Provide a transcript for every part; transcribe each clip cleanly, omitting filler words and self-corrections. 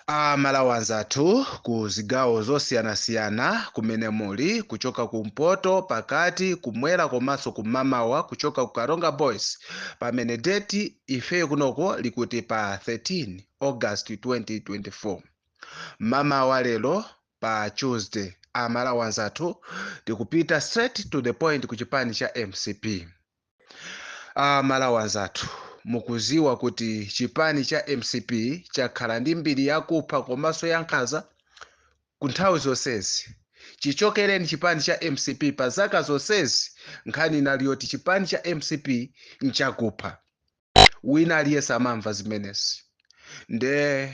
Amalawi anzathu ku zigawo zosiyanasiyana kumene muli, kuchoka kumpoto, pakati, kumwera komanso kumamawa, kuchoka ku Karonga Boys, pamene date ifeyo kunoko likuti pa 13 August 2024, mamawa lero pa Tuesday. Amalawi anzathu, tikupita straight to the point ku chipani cha MCP. Amalawi anzathu, mukuziwa kuti chipani cha MCP chakhala ndi mbiri yakupha komanso yankhanza ku nthawi zonsezi. Chichokereni chipani cha MCP pa zaka zonsezi, nkhani inali yoti chipani cha MCP nchakupha. Wina aliyense amamva zimenezi. Nde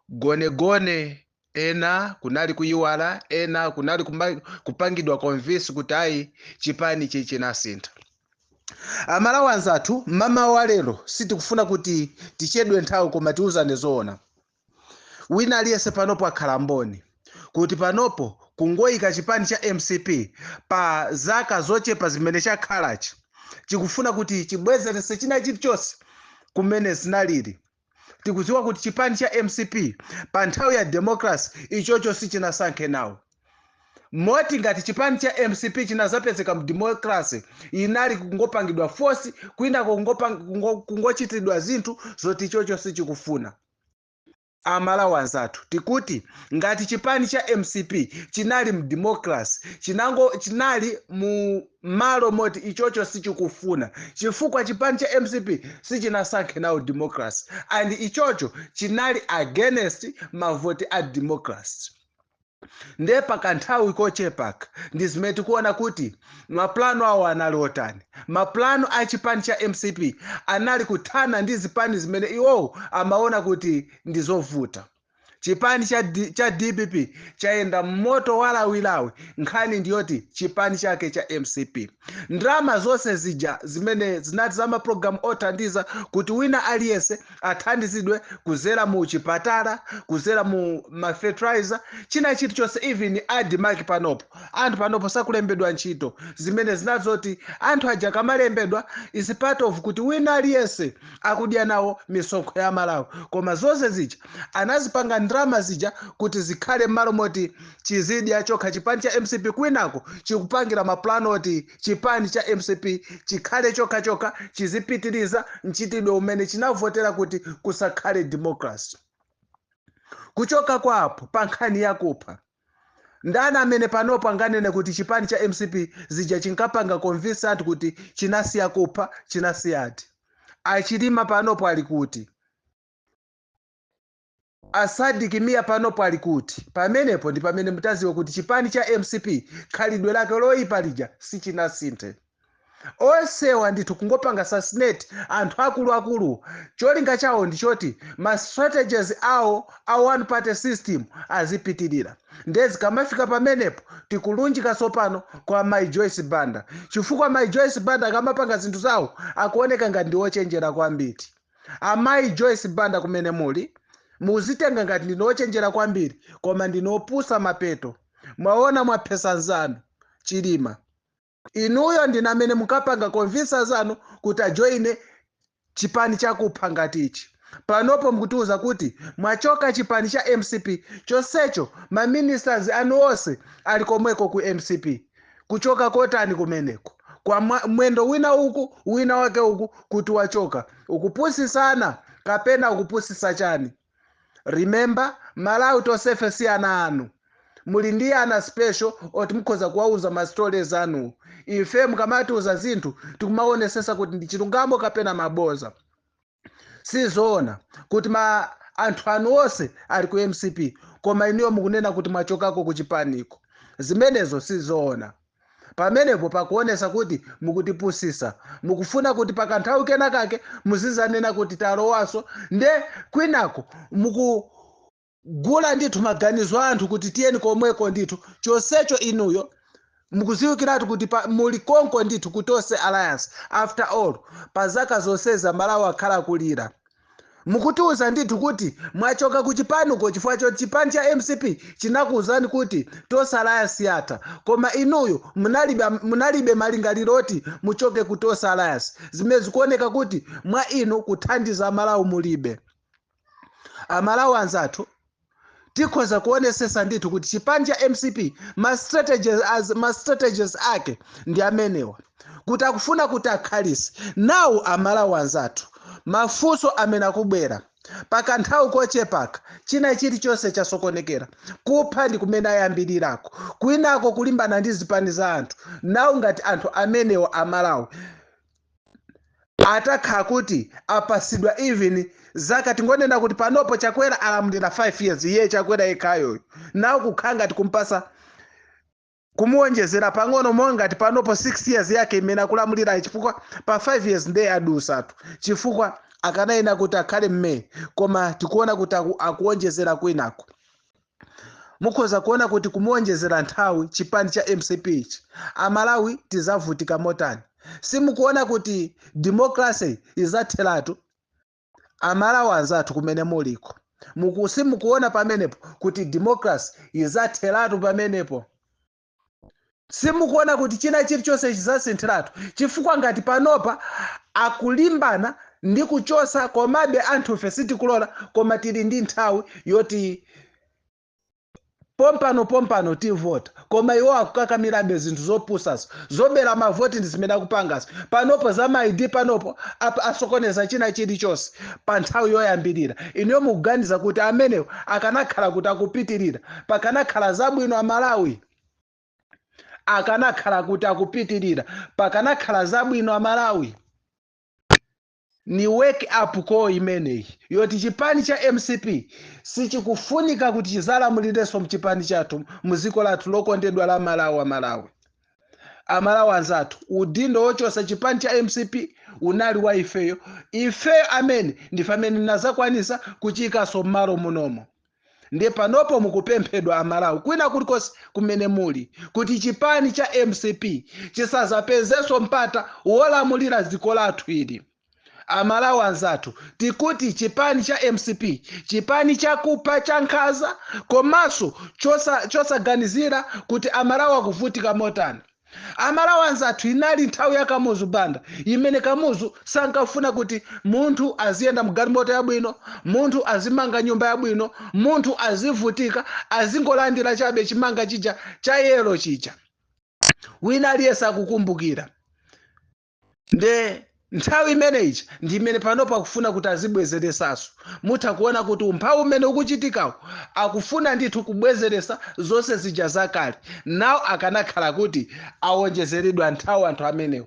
gonegone ena kunali kuyiwala, ena kunali kupangidwa convince kuti ayi, chipani ichi chinasintha. Amalawi anzathu, mamawa lero sitikufuna kuti tichedwe nthawi, koma tiuzane zoona. Wina aliyense panopo akhala mboni kuti panopo kungoyika chipani cha MCP pa zaka zochepa zimene chakhalachi, chikufuna kuti chibwezerese china chilichonse kumene zinalili. Tikudziwa kuti chipani cha MCP pa nthawi ya democracy ichocho sichinasankhe nawo, moti ngati chipani cha MCP chinazapezeka mu democracy, inali kungopangidwa force, kwinako kungochitidwa zinthu zoti ichocho sichikufuna. Amalawi anzathu, tikuti ngati chipani cha MCP chinali mu democracy, chinali mu malo moti ichocho sichikufuna, chifukwa chipani cha MCP sichinasankhe nawo democracy and ichocho chinali against mavoti a democracy. Ndiye pakanthawi kochepaka ndi zimene tikuona kuti maplano awo anali otani. Maplano a chipani cha MCP anali kuthana ndi zipani zimene iwowo amaona kuti ndi zovuta. Chipani cha DPP chayenda moto walawilawi. Nkhani ndiyoti chipani chake cha MCP, ndalama zonse zija zimene zinati za mapulogalamu othandiza kuti wina aliyense athandizidwe kuzera mu chipatala, kuzera mu mafertilizer, china chilichonse, even ADMARC, panopo anthu panopo sakulembedwa ntchito, zimene zinazoti anthu aja kamalembedwa is part of kuti wina aliyense akudya nawo misonkho ya Malawi, koma zonse zija anazipanga ndalama zija kuti zikhale m'malo moti chizidya chokha chipani cha MCP. Kwinako chikupangira maplano oti chipani cha MCP chikhale chokhachokha, chizipitiriza mchitidwe umene chinavotera kuti kusakhale democracy. Kuchoka kwapo, pa nkhani yakupha, ndani amene panopo anganene kuti chipani cha MCP zija chinkapanga convince anthu kuti chinasiya kupha, chinasiyati? Achilima panopo ali kuti? Asadiki Mia panopo ali kuti? Pamenepo ndi pamene mutaziwe kuti chipani cha MCP khalidwe lake loyipa lija sichinasinthe. Onsewa ndithu kungopanga assassinate anthu akuluakulu, cholinga chawo ndichoti ma strategies awo a one party system azipitirira. Ndezi kamafika pamenepo, tikulunjika tsopano kwa Mai Joyce Banda, chifukwa Mai Joyce Banda akamapanga zinthu zawo akuoneka ngati ndi ochenjera kwambiri. Amayi Joyce Banda, kumene muli, muzitenga ngati ndine ochenjera kwambiri, koma ndine opusa. Mapeto mwaona mwaphesa nzanu Chilima. Inuyo ndine amene mukapanga convince zanu kuti ajoine chipani chakupha ngati ichi. Panopo mukutiuza kuti mwachoka chipani cha MCP, chonsecho maministers anu onse ali komweko ku MCP. Kuchoka kotani kumeneko? Kwa mwendo wina uku, wina wake uku, kuti wachoka. Ukupusisana kapena ukupusisa chani? Remember, Malawi tonsefe si ana anu. Muli ndi ana special oti mukhoza kuwauza ma stories anu. Ife mukamatiuza zinthu, tikumaonesesa kuti ndi chilungamo kapena maboza. Sizoona kuti ma anthu anu onse ali ku MCP, koma inuyo mukunena kuti mwachokako ku chipaniko. Zimenezo sizoona. Pamenepo pakuonesa kuti mukutipusisa, mukufuna kuti pakanthawi kena kake muzizanena kuti talowaso. Nde kwinako mukugula ndithu maganizo a anthu kuti tiyeni komweko ndithu, chonsecho inuyo mukuziwikiratu kuti muli konko ndithu ku Tonse Alliance. After all, pa zaka zonsezi Malawi akhala kulira. Mukutiuza ndithu kuti mwachoka ku chipaniko chifukwa choti chipani cha MCP chinakuwuzani kuti Tonse Alliance yatha, koma inuyo munalibe malingaliro oti muchoke ku Tonse Alliance, zimene zikuoneka kuti mwa inu kuthandiza Amalawi mulibe. Amalawi anzathu, Tikhoza kuonesesa ndithu kuti chipani cha MCP ma strategies ake ndi amenewa, kuti akufuna kuti akhalise nawo Amalawi anzathu. Mafunso amene akubwera pakanthawi kochepaka, china chilichonse chasokonekera. Kupha ndi kumene ayambirirako, kwinako kulimbana ndi zipani za anthu nawo. Ngati anthu amenewa Amalawi atakhala kuti apasidwa even zaka, tingonena kuti panopo Chakwera alamulira 5 years, iye Chakwera yekhayoyo, nawo kukhala ngati kumpasa, kumuwonjezera pang'ono, monga ngati panopo 6 years yake imene akulamulira, chifukwa pa 5 years ndiye adusatu, chifukwa akanayena kuti akhale mmene, koma tikuona kuti akuwonjezera kwinako. Mukhoza kuona kuti kumuwonjezera nthawi chipani cha MCP ichi, Amalawi tizavutika motani? Simukuona kuti democracy izatheratu? Amalawi anzathu kumene muliko, simukuona pamenepo kuti democracy izatheratu pamenepo? Simukuona kuti china chilichonse chizasinthiratu? Chifukwa ngati panopa akulimbana ndi kuchosa, komabe anthufe sitikulola, koma tili ndi nthawi yoti pompano pompano tivota, koma iwo akukakamirabe zinthu zopusazo, zobera mavoti ndi zimene akupangazo panopo, za ma ID panopo asokoneza china chilichonse pa nthawi yoyambirira. Inuyo mukuganiza kuti amenewo akanakhala kuti akupitirira, pakanakhala zabwino, Amalawi? Akanakhala kuti akupitirira, pakanakhala zabwino, Amalawi? Ni wake up call imeneyi yoti chipani cha MCP sichikufunika kuti chizalamulirenso mchipani chathu, muziko lathu lokondedwa la Malawi. Amalawi, Amalawi anzathu, udindo wochosa chipani cha MCP unali wa ifeyo. Ifeyo amene ndife amene nazakwanisa kuchiyikaso m'malo munomo. Ndiye panopo mukupemphedwa Amalawi kwina kulikonse kumene muli kuti chipani cha MCP chisazapezenso mpata wolamulira dziko lathu ili. Amalawi anzathu, tikuti chipani cha MCP, chipani chakupha, cha nkhanza, komanso chosaganizira kuti Amalawi akuvutika motani. Amalawi anzathu, inali nthawi ya Kamuzu Banda imene Kamuzu sankafuna kuti munthu aziyenda mgalimoto yabwino, munthu azimanga nyumba yabwino, munthu azivutika, azingolandira chabe chimanga chija cha yellow chija. Wina aliyense akukumbukira. Nde nthawi imeneyi ndi imene panopo akufuna kuti azibwezeresaso. Mutha kuona kuti umphawi umene ukuchitikawo, akufuna ndithu kubwezeresa zonse zija zakale. Nawo akanakhala kuti awonjezeredwa nthawi anthu amenewo,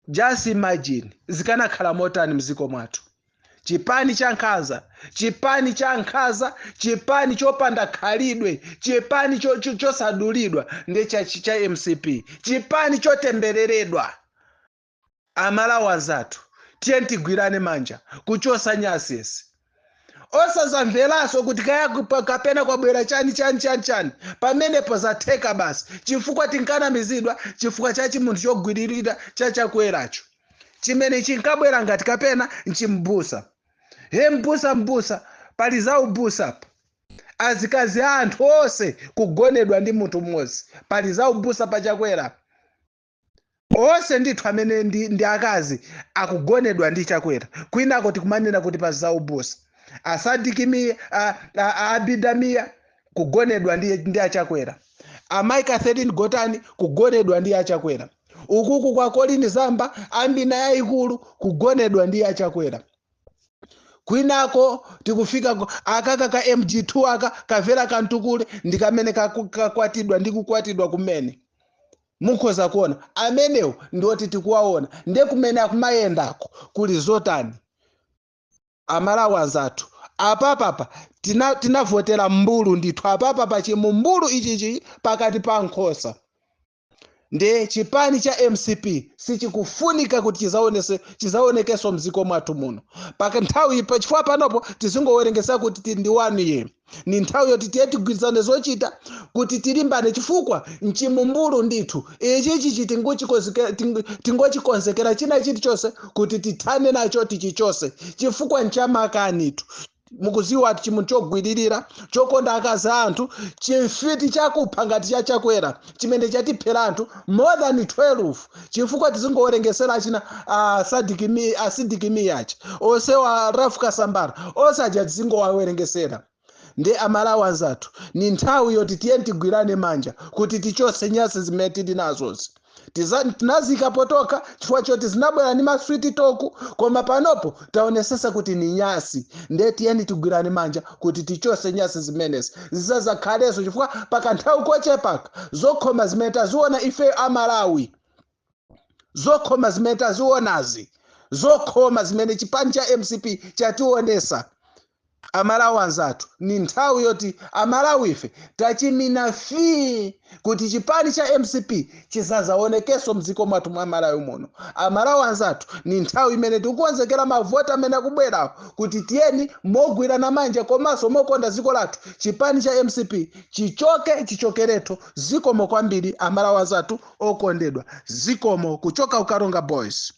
just imagine zikanakhala motani mziko mwathu? Chipani cha nkhanza, chipani cha nkhanza, chipani chopanda khalidwe, chipani chosadulidwa ndi cha MCP, chipani chotembereredwa. Amalawi anzathu, tiye tigwirane manja kuchosa nyasesi, osazamveranso kuti kaya kapena kwabwera chani chani chani chani. Pamenepo zatheka basi, chifukwa tinkanamizidwa chifukwa cha chimunthu chogwiririra chachakweracho chimene chinkabwera ngati kapena nchimbusa. He, mbusa, mbusa, pali za ubusa pa? Azikazi a anthu onse kugonedwa ndi munthu mmodzi, pali za ubusa pachakwera? Onse ndithu amene ndi akazi akugonedwa ndi Chakwera, kwinako tikumanena kuti pa za ubusa. Asadikimiya, Abidamiya kugonedwa ndi achakwera, Amayi Catherine Gotani kugonedwa ndi achakwera, ukuku kwa Colin Zamba ambina yayikulu kugonedwa ndi achakwera, kwinako tikufika akaka ka MG2 aka kamvera kantukule ndi kamene kakwatidwa ndi kukwatidwa kumene. Mukhoza kuona amenewo ndiwoti tikuwaona, ndiye kumene akumayendako kuli zotani? Amalawi anzathu, apapapa tinavotera mbulu ndithu. Apapapa chimumbulu ichichi pakati pa nkhosa. Ndiye chipani cha MCP sichikufunika kuti chizaonekenso mdziko mwathu muno paka nthawi ipa, chifukwa panopo tizingowerengesa kuti tili ndi 1 year. Ni nthawi yoti tiye tigwirizane zochita kuti tilimbane, chifukwa mchimumbulu ndithu ichichi tingochikonzekera china chilichonse kuti tithane nacho, tichichose, chifukwa nchamakanitu. Mukuziwa ati chimunthu chogwiririra, chokonda akazi a anthu, chimfiti chakupha ngati chachakwera chimene chatiphera anthu more than 12, chifukwa tizingowerengesera achina asidikimiyacha onsewa, Rafu Kasambara, onse aja tizingowawerengesera. Ndi Amalawi anzathu, ni nthawi yoti tiye tigwirane manja kuti tichose nyasi zimene tili nazozi. Tinazika potoka chifukwa choti zinabwera ndi ma sweet talk, koma panopo taonesesa kuti ni nyasi. Ndiye tiyeni tigwirane manja kuti tichose nyasi zimenezi, zisazakhalenso, chifukwa pakanthawi kochepaka zokhoma zimene taziona ife Amalawi, zokhoma zimene tazionazi, zokhoma zimene chipani cha MCP chationesa, Amalawi anzathu, ni nthawi yoti Amalawi ife tachimina fii kuti chipani cha MCP chisazaonekenso mdziko mwathu mwa Malawi muno. Amalawi anzathu, ni nthawi imene tikukonzekera mavoti amene akubwerawo kuti tiyeni mogwirana manja komanso mokonda dziko lathu, chipani cha MCP chichoke, chichokeretho. Zikomo kwambiri, Amalawi anzathu okondedwa. Zikomo kuchoka Ukaronga Boys.